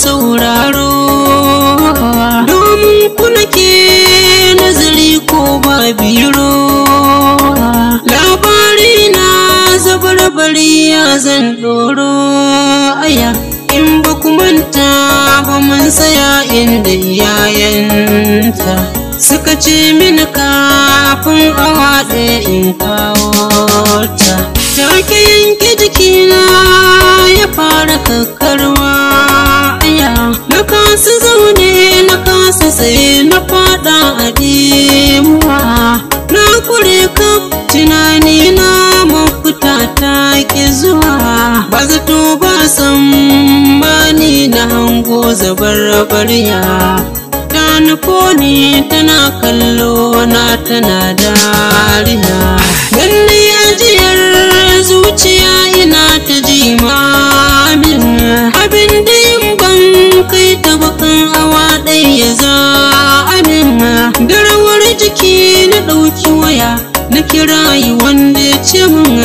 sauraro, domin ku nake nazari ko ba biro. Labari na zabarbari ya zan ɗoro aya, in ba ku manta ba mun tsaya inda iyayenta suka ce mini kafin awa ɗaya in kawo ta. Take yanke jikina ya fara kakkarwa aya, na kasa zaune na kasa tsaye na fada a dimuwa. Na kure kaf tunani na mafita ta ki zuwa, ba zato ba tsammani na hango zabar bariya. Ta nufo ni tana kallo na tana dariya. Ganni ajiyar zuciya ina ta jimamin, abin da yin ban kai ta bakan awa ɗaya za amin. Da rawar jiki na ɗauki waya na kirayi wanda ya ce min,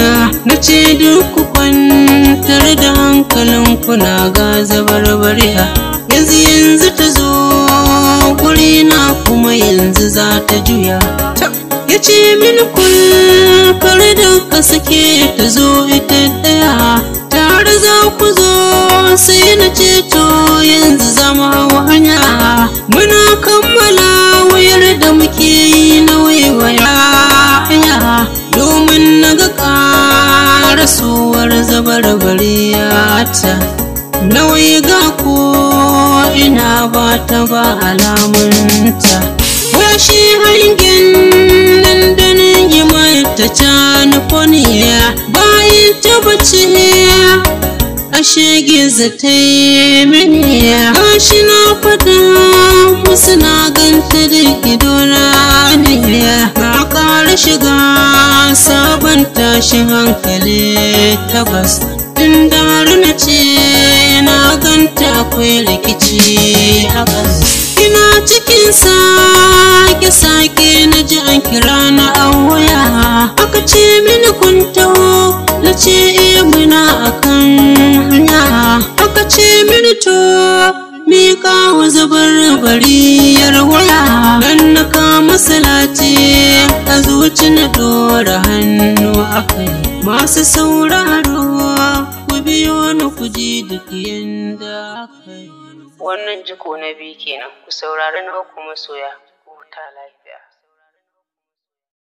na ce duk ku kwantar da hankalinku na ga zabarbariya. Yanzu yanzu ta zo gurina kuma yanzu za ta juya. Ya ce mini kar da ka sake ta zo ita ɗaya, tare za ku zo. Sai na ce to yanzu zama hau hanya. Muna kammala wayar da muke yi na waiwaya domin na ga ƙarasuwar zabarbariyata. Nauyi ga ko ina ba ta ba alamunta. Washi hangen nan da yi mata canifoniya bayan ta bace, ashe gizo ta yi mini. Gashi na faɗa musu na ganta da idona ne. Na ƙara shiga sabon tashin hankali tabbas, inda har na ce na ganta akwai rikici a ƙas. Ina cikin sake-sake na ji an kira na a waya, aka ce mini kun taho, na ce eh muna akan hanya. Aka ce mini to miƙa wa zabarbariyar waya. Dan na kama salati a zuci na ɗora hannu a kai. Masu sauraro ku biyo ni ku ji duk yanda aka yi. Wannan jiko na biyu kenan, ku saurari na uku masoya, ku huta lafiya.